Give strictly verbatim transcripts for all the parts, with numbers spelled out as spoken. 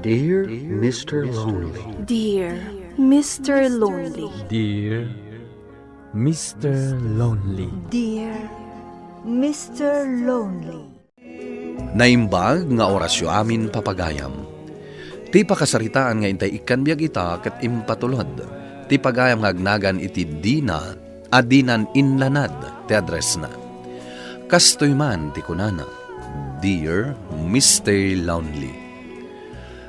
Dear Mister Lonely. Dear Mister Lonely. Dear Mister Lonely. Dear Mister Lonely. Naimbag nga orasyo amin, papagayam. Ti pakasaritaan nga intay ikkan biag ita ket impatulod ti pagayam nga agnagan iti Dina a dinan inlanad ti addressna. Kastoy man ti kunana, "Dear Mister Lonely."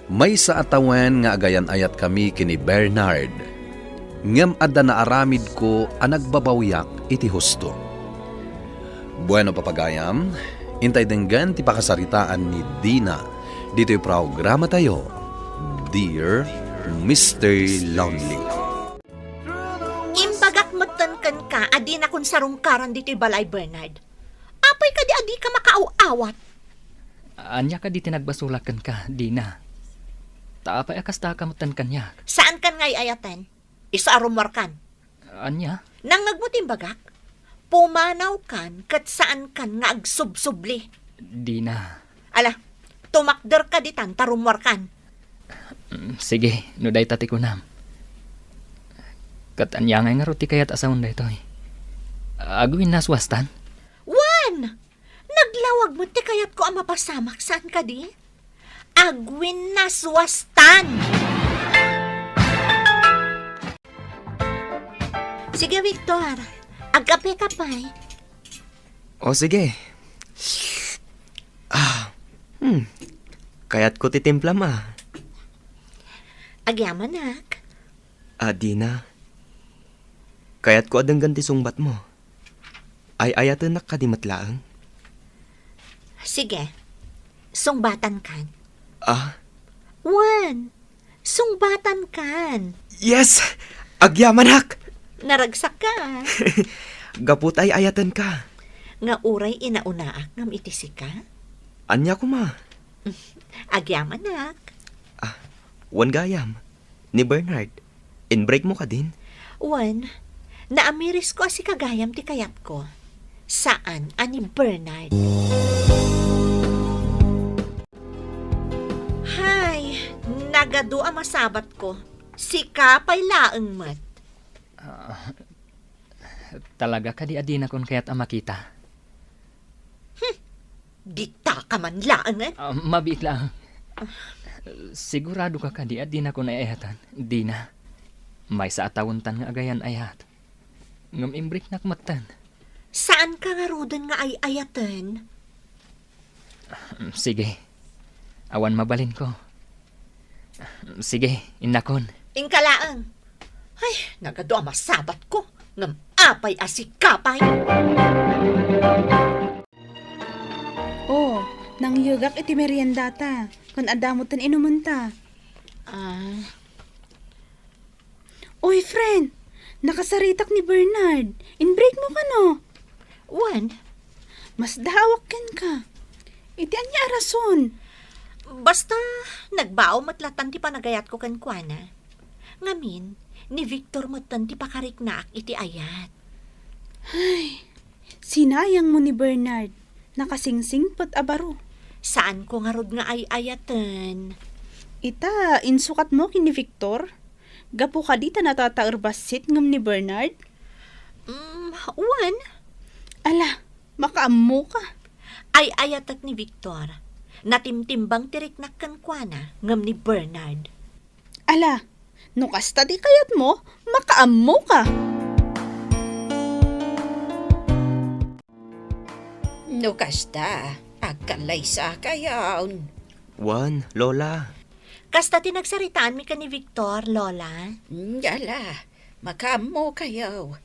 Maysa a tawen nga agayan-ayatkami ken ni Bernard, ngem adda naaramidko a nagbabawiak iti husto. Bueno, papagayam, intay denggen ti pakasaritaan ni Dina ditoy programatayo, Dear Mister Lonely. Imbagak metten kenka a dinakon sarungkaran ditoy balay, Bernard. Apay kadi a dika makaaw-awat? Ania kadi ti nagbasolak kenka, Dina? Ta apay a kasta ka metten kaniak? Saankan nga ay-ayaten? Isu a rummuarkan. Ania? Nangngegmo ti imbagak? Pumanawkan ket saankan nga agsubsubli. Dina. Ala, tumakderka ditan ta rummuarkan. Mm, sige, no dayta ti kunam. Ket ania ngay ngarud ti kayat a sawen daytoy? Agwinnaswastan? Wen! Naglawag met ti kayatko a mapasamak, saan kadi? Agwinnaswastan! Sige, Victor. Agkapeka pay. O, sige. Ah, hmm. Kayatko ti timplam, ah. Agyamanak. Ah, Dina. Kayatko a denggen ti sungbatmo. Ay-ayatenak kadi met laeng? Sige. Sungbatankan. Ah? Wen, sungbatankan. Yes! Agyamanak! Naragsak ka, ah. Gapu ta ay-ayatenka. Nga uray inaunaak ngem iti sika? Ania koma? Agyamanak. Ah, wen gayam. Ni Bernard, inbreakmo kadin? Wen, naamirisko a sika gayam ti kayatko. Saan a ni Bernard. Hay, nagadu a masabatko. Sika pay laeng met. Ah, talaga kadi a dinakon kayat a makita? Hmm, dita ka man laeng, eh. Ah, mabiit lang. Sigurado ka kadi a dinakon ay-ayatan? Dina. Maysa a tawentan nga agayan-ayat. Ngem imbreaknak metten. Saanka ngaruden nga ay-ayaten? Mm, sige. Awan mabalinko. Mm, sige, innakon. Inka laeng. Ay, nagadu a masabatko. Ngem apay a sika pay? Oh, nangyegak iti meriendata. Ken adda metten inumenta. Ah. Oy, friend! Nakasaritak ni Bernard. Inbreakmo kano? Wen. Masdaawak kenka. Iti ania a rason? Basta, nagbao met latan ti panagayatko kenkuana. Ngamin, ni Victor metten ti pakariknaak iti ayat. Ay, sinayangmo ni Bernard. Nakasingsingpet a baro. Saanko ngarud nga ay-ayaten. Ita, insukatmo ken ni Victor? Gapu kadi ta natataer bassit ngem ni Bernard? Mm, wen. Ala, makaammoka. Ay-ayatek ni Victor. Natimtimbang ti riknak kenkuana ngem ni Bernard. Ala, no kasta ti kayatmo, makaammoka. No kasta, agkallaysakayon. Wen, Lola. Kasta ti nagsaritaanmi ken ni Victor, Lola. Mm, ala, makaammokayo.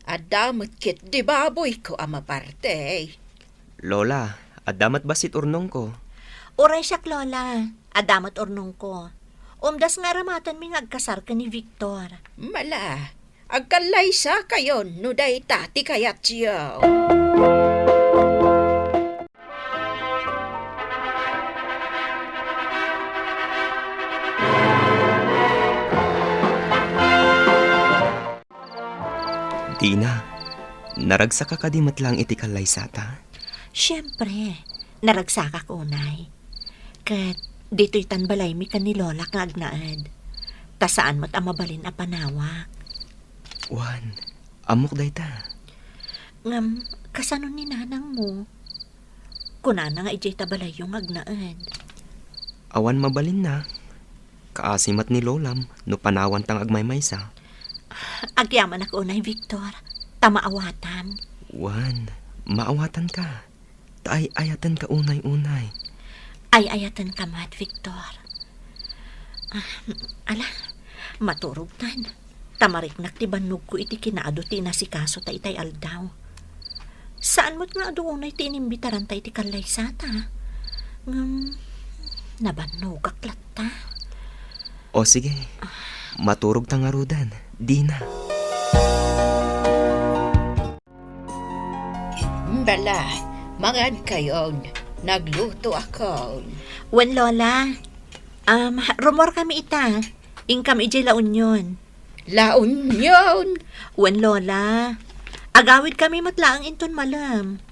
Adda met ketdi baboyko a maparte. Lola, adda met bassit urnongko. Uray siak, Lola. Adda met urnongko. Umdas nga aramatenmi nga agkasar ken ni Victor. Ala, agkallaysakayon no dayta ti kayatyo. Dina, naragsaka kadi met laeng iti kallaysata? Siempre, naragsakak unay. Ket Ditoy tan balaymi ken ni Lolak nga agnaed. Ta saan met a mabalin a panawak. Wen, ammok dayta. Ngem, kasano ni nanangmo? Kunana nga idiay ta balayyo nga agnaed. Awan mabalinna. Kaasi met ni Lolam no panawanta nga agmaymaysa. Agyamanak unay, Victor, ta maawatam. Wen, maawatanka. Ta ay-ayatenka unay-unay. Ay-ayatenka met, Victor. Ah, ala, maturogtan. Ta mariknak ti bannogko iti kinaadu ti inasikaso ta itay aldaw. Saan met nga adu unay ti inimbitaranta iti kallaysata. Ngem, nabannogak latta. O sige, maturogta ngaruden, Dina. Bala, mangankayon. Naglutoakon. Wen, Lola. Um, rummuarkami ita. Inkam idiay La Union. La Union? Wen, Lola. Agawidkami met laeng inton malem.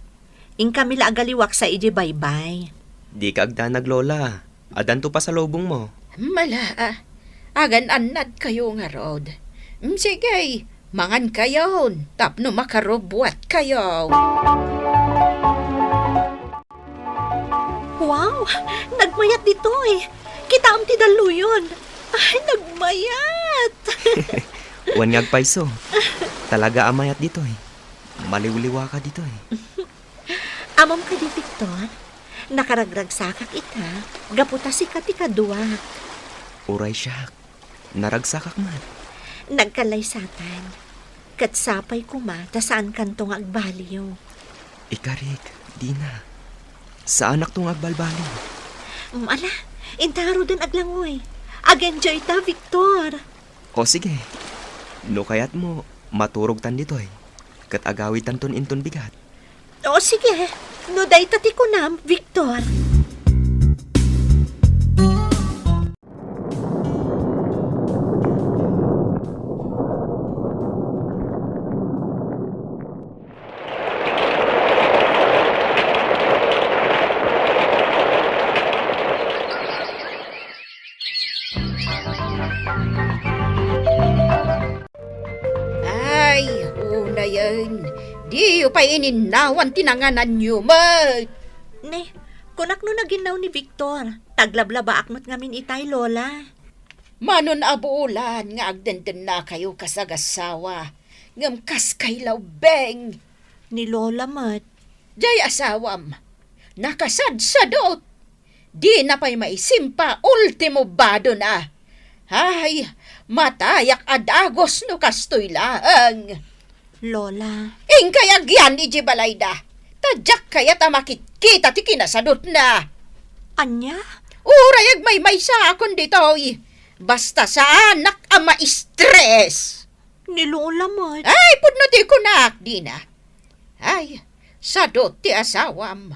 Inkami la agaliwaksa idiay baybay. Dika agdanag, Lola. Adanto pasalubongmo. Mala, ah. Agan-annadkayo ngarud. Mm, sige, mangankayon tapno makarubbuatkayo. Wow! Nagmayat ditoy! Kitaem ti dalluyon! Ay, nagmayat! Wen nga agpayso. Talaga a mayat ditoy. Maliwliwaka ditoy. Ammom kadi, Victor? Nakaragragsakak ita, gapu ta sika ti kaduak. Uray siak, naragsakak met. Nagkallaysatan. Ket sapay koma ta saankanto nga agbaliw. Ikarik, Dina. Saanakto nga agbalbaliw. Mm, ala, inta ngaruden aglangoy. Ag-enjoy ta, Victor. O sige. No kayatmo, maturogtan ditoy. Ket agawidtanton inton bigat. O, sige. No dayta ti kunam, Victor. Ay, unayen, diyo pay ininnawan ti nangananyo met. Ne, kunak no naginnaw ni Victor, ta aglablabaak met ngamin itay, Lola. Manon a bulan nga agdendennakayo kas agassawa, ngem kas kailaw, Beng. Ni Lola met. Jay asawam, nakasadsadot. Dina pay maisimpa, ultimo badona. Ay, matayak a dagus no kastoy laeng. Lola. Inkay agyan iti balayda. Ta diak kayat a makitkita ti kinasadutna. Ania? Uray agmaymaysaakon ditoy. Basta saanak a ma-stress. Ni Lola met. Ay, pudno ti kunak, Dina. Ay, sadot ti asawam.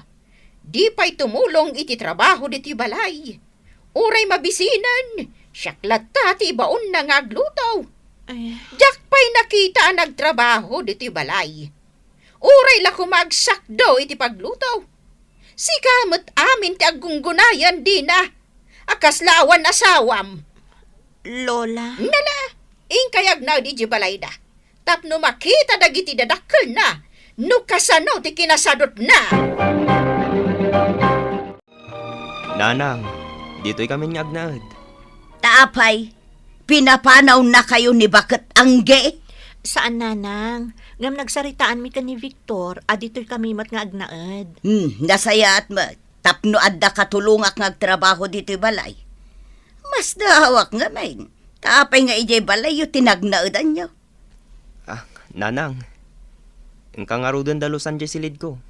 Di pay tumulong iti trabaho ditoy balay. Uray mabisinen, siak latta ti ibaonna nga agluto. Ay. Diak pay nakita a nagtrabaho ditoy balay. Uray la koma agsakdo iti pagluto. Sika met amin ti aggunggunayan, Dina. A kasla awan asawam. Lola. Nala, inkay agnaed iti balayda. Tapno makita dagiti dadakkelna no kasano ti kinasadutna. Nanang, ditoy kami nga agnaed. Ta apay, pinapanawnakayo ni baket Angge? Saan, Nanang. Ngem nagsaritaanmi ken ni Victor a ditoy kami met nga agnaed. Hmm, nasayaat met. Tapno adda katulongak nga agtrabaho ditoy balay. Masdaawak ngamin. Ta apay nga idiay balayyo ti nagnaedanyo? Ah, Nanang, inka ngaruden dalusan diay silidko.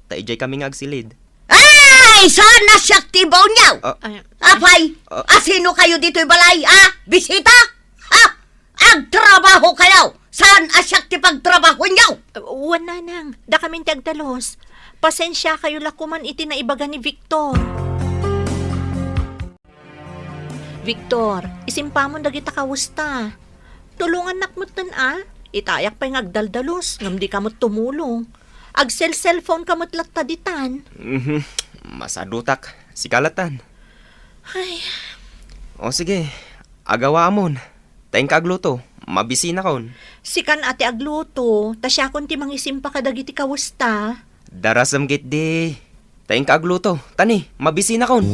Ta idiay kami nga agsilid. Ay! Saan a siak ti baonyo? Ah. Ay. Apay, ah, asino kayo ditoy balay, ha? Bisita? Ha? Agtrabaho kayo! Saan a siak ti pagtrabahonyo? Wen, Nanang, dakamin ti agdalus. Pasensia kayo la koman iti naibaga ni Victor. Victor, isimpamon dagita kawesta. Tulongannak metten a. Itayak pay nga agdaldalus, ngem dika met tumulong. Agsel-cellphone ka met latta ditan. Mhm. Masadutak. Sika latan. Ay. O sige, agawa amon. Ta inka agluto, mabisinakon. Sikan a ti agluto, ta siakon ti mangisimpa kadagiti kawesta. Darasem ketdi. Ta inka agluto, ta ni, mabisinakon.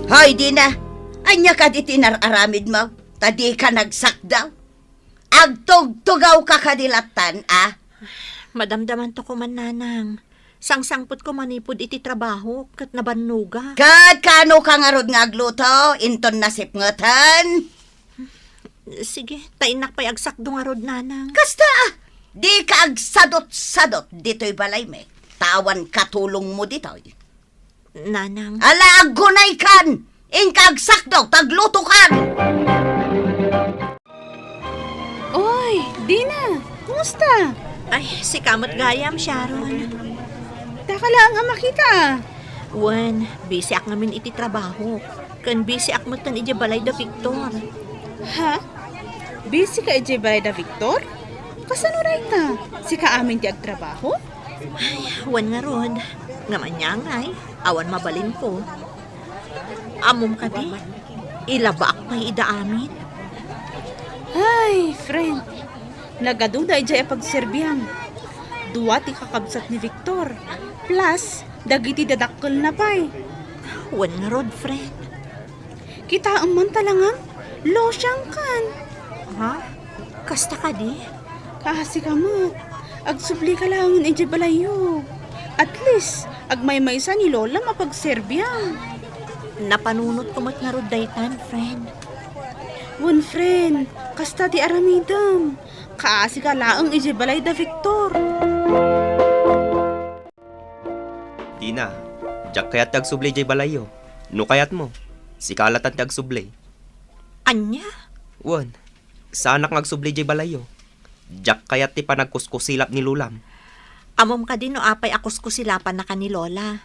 Hoy, Dina! Ania kadi ti inar-aramidmo? Ta dika nagsakdaw? Agtugtugawka kadi lattan, a? Madamdamanto koman, Nanang. Sangsangpetko manipud iti trabaho, ket nabannogak. Ket kaanoka ngarud nga agluto, inton nasipngeten? Sige, ta innak pay agsakdo ngarud, Nanang. Kasta, a? Dika agsadot-sadot ditoy balaymi, ta awan katulongmo ditoy. Nanang. Ala, aggunaykan! Inka agsakdo, ta aglutokan! Oy, Dina! Kumusta? Ay, sika met gayam, Sharon. Daka laeng a makita, a. Wen, busyak ngamin iti trabaho. Ken busyak metten idiay balay da Victor. Ha? Busy ka idiay balay da Victor? Kasano dayta? Sika amin ti agtrabaho? Ay, wen ngarud. Ngem ania ngay, awan mabalinko. Ammom kadi, ilabaak pay ida amin. Ay, friend, nagaduda idiay a pagserbiam. Dua ti kakabsat ni Victor, plus dagiti dadakkelna pay. Wen ngarud, friend. Kitaem man talaga, losyangkan. Ha? Kasta kadi? Kaasi ka met. Agsubli ka laengen idiay balayyo. At least, agmaymaysa ni Lolam a pagserbiam. Napanunotko met ngarud daytan, friend. Wen, friend, kasta ti aramidem. Kaasi ka laeng idiay balay da Victor. Dina, diak kayat ti agsubli idiay balayyo. No kayatmo, sika latan ti agsubli. Ania? Wen, saanak nga agsubli idiay balayyo. Diak kayat ti panagkuskusilap ni Lolam. Ammom kadi no apay a kuskusilapannaka ni Lola.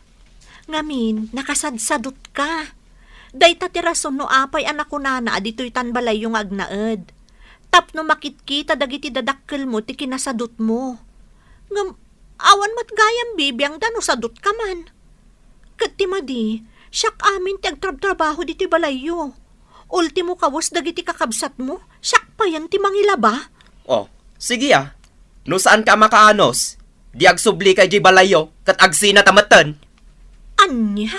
Ngamin, nakasadsadutka. Dayta ti rason no apay a nakunana a ditoytan balayyo nga agnaed. Tapno makitkita dagiti dadakkelmo ti kinasadutmo. Ngem, awan met gayam bibiangda no sadutka man. Ket ti madi, siak amin ti agtrabtrabaho ditoy balayyo. Ultimo kawes dagiti kakabsatmo, siak payen ti mangilaba. O, sige a. No saanka a makaanus, di agsublika idiay balayyo ket agsinata metten. Ania?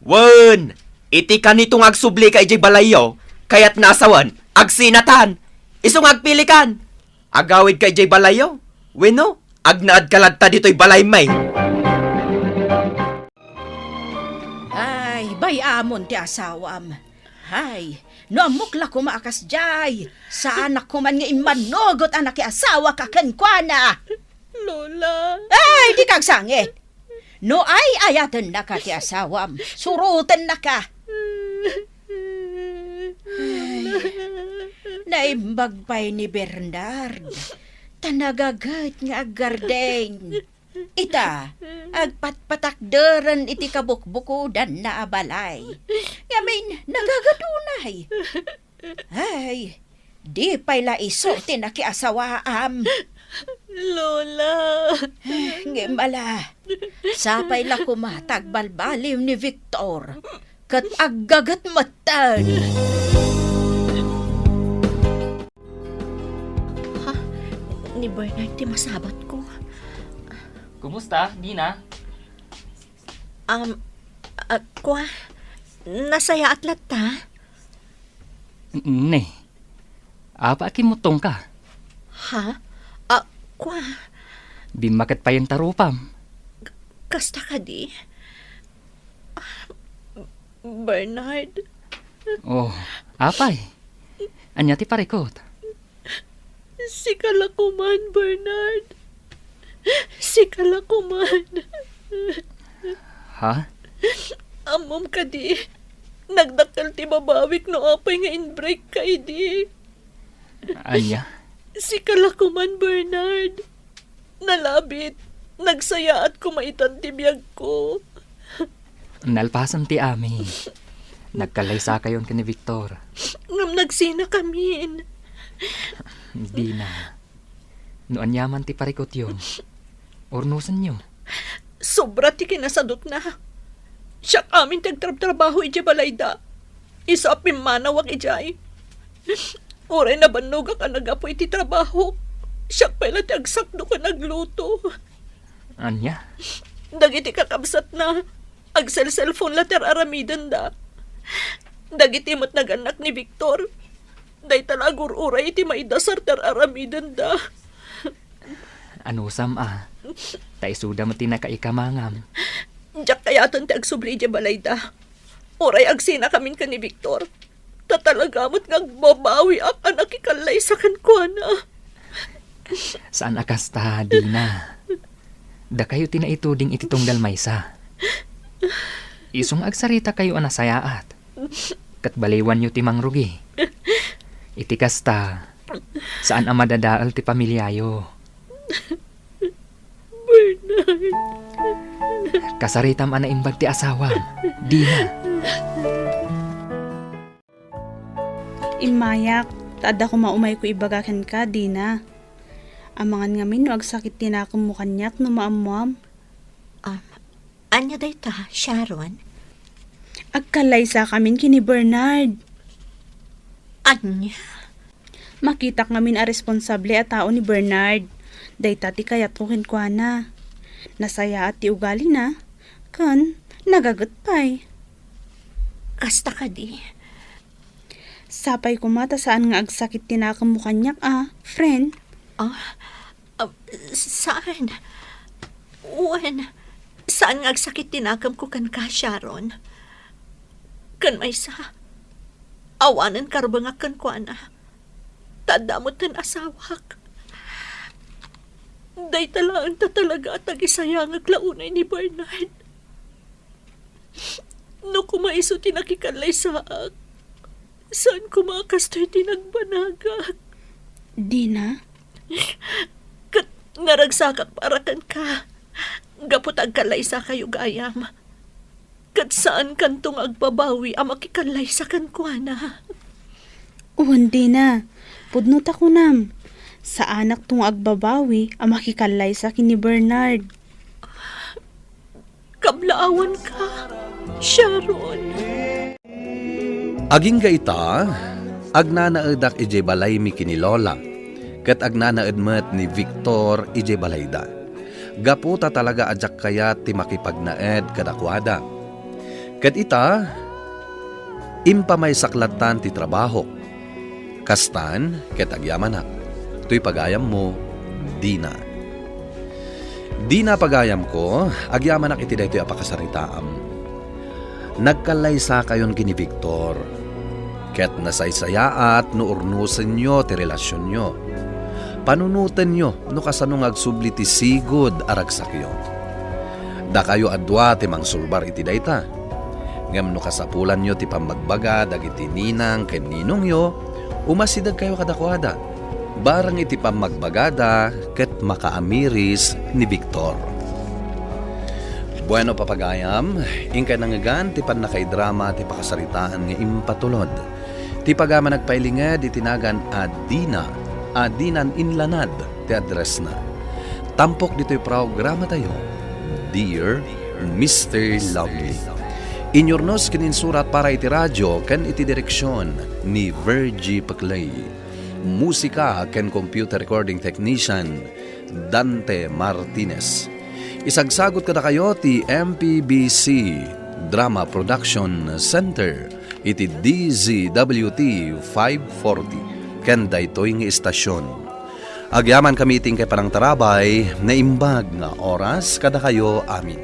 Wen, iti kanito nga agsublika idiay balayyo, kayatna a sawen, agsinatan. Isu nga agpilikan. Agawidka idiay balayyo? Wenno, agnaedka latta ditoy balaymi? Ay, bay-amon ti asawam. Ay, no ammok la koma a kasdiay, saanak koman nga immannugot a nakiasawaka kenkuana. Lola. Ay, dika agsangit. No ay-ayatennaka ti asawam, surotennaka. Ay, naimbag pay ni Bernard. Ta nagaget nga aggardeng. Ita, agpatpatakderen iti kabukbukodanna a balay. Ngamin, nagagadunay. Ay, di pay la isu ti nakiasawaam. Lola. Ngem ala, sapay la koma ta agbalbaliw ni Victor, ket aggaget metten. Ha? Ni Bernard ti masabatko. Kumusta, Dina? Um, ah, kua, nasayaat latta? Ne. Apay a kimmuttongka? Ha? Ah, kua? Bimmaket payen ta rupam. K-, kasta kadi? Ah, Bernard? Oh, apay? Ania ti parikut? Sika la koman, Bernard. Sika la koman. Ha? Ammom kadi, nagdakkel ti babawik no apay nga in-break ka idi. Ania? Sika la koman, Bernard. Nalabit, nagsayaat koma itan ti biagko. Nalpasen ti amin. Nagkallaysakayon ken ni Victor. Ngem nagsinakamin. Dina. No aniaman ti parikutyo, urnosenyo. Sobra ti kinasadutna. Siak amin ti agtrabtrabaho idiay balayda. Isu a pimmanawak idiay. Uray nabannogak a naggapu iti trabahok, siak pay la ti agsakdo ken agluto. Ania? Dagiti kakabsatna, agselselpon la ti ar-aramidenda. Dagiti met nagannak ni Victor, dayta la agur-uray iti maidasar ti ar-aramidenda. Anusam a, ta isuda met ti nakaikamangam. Diak kayaten ti agsubli idiay balayda. Uray agsinakamin ken ni Victor, ta talaga met nga agbabawiak a nakikallaysa kenkuana. Saan a kasta, Dina. Dakayo ti naituding iti tunggal maysa. Isu nga agsarita kayo a nasayaat, ket baliwanyo ti mangrugi. Iti kasta, saan a madadael ti pamiliayo. Bernard. Kasaritam a naimbag ti asawam, Dina. Immayak, ta adda koma umayko ibaga kenka, Dina. Amangan ngamin no agsakit ti nakemmo kaniak no maammoam. Um, ania dayta, Sharon? Agkallaysakamin ken ni Bernard. Ania? Makitak ngamin a responsable a tao ni Bernard. Dayta ti kayatko kenkuana. Nasayaat ti ugalina, ken nagaget pay. Kasta kadi? Sapay koma ta saan nga agsakit ti nakemmo kaniak a, friend. Ah, ah, saan? Wen, saan nga agsakit ti nakemko kenka, Sharon? Ken maysa, awanen karbengak kenkuana. Ta adda metten asawak. Dayta laeng ta talaga a tagisayangek la unay ni Bernard. No koma isu ti nakikallaysaak, saan koma a kastoy ti nagbanagak. Dina? Ket naragsakak para kenka, gapu ta agkallaysakayo gayam. Ket saankanto nga agbabawi a makikallaysa kenkuana. Wen, Dina, pudno ta kunam, saanakto nga agbabawi a makikallaysa ken ni Bernard. Kablaawanka, Sharon. Agingga ita, agnanaedak idiay balaymi ken ni Lola, ket agnanaed met ni Victor idiay balayda. Gapu ta talaga a diak kayat ti makipagnaed kadakuada. Ket ita, impamaysak lattan ti trabahok. Kastan ket agyamanak. Toy pagayammo, Dina. Dina, pagayamko, agyamanak iti daytoy a pakasaritaam. Nagkallaysakayon ken ni Victor, ket nasaysayaat no urnosenyo ti relasionyo. Panunotenyo no kasano nga agsubli ti sigud a ragsakyo. Dakayo a dua ti mangsulbar iti dayta. Ngem no kasapulanyo ti pammagbaga dagiti ninang ken ninongyo, umasidegkayo kadakuada. Bareng iti pammagbagada ket makaamiris ni Victor. Bueno, papagayam, inkay nangngegan ti pannakaidrama ti pakasaritaan nga impatulod. Ti pagayam a nagpailinged iti nagan a Dina, a dinan inlanad ti addressna. Tampok ditoy programatayo, Dear Mister Lovely. Inyurnos ken insurat para iti radio ken iti direksion ni Virgie Peclay. Musika ken computer recording technician, Dante Martinez. Isagsagut kadakayo ti M P B C Drama Production Center iti D Z W T five forty ken daytoy nga istasyon. Agyamankami iti inkay panangtarabay, naimbag nga oras kadakayo amin.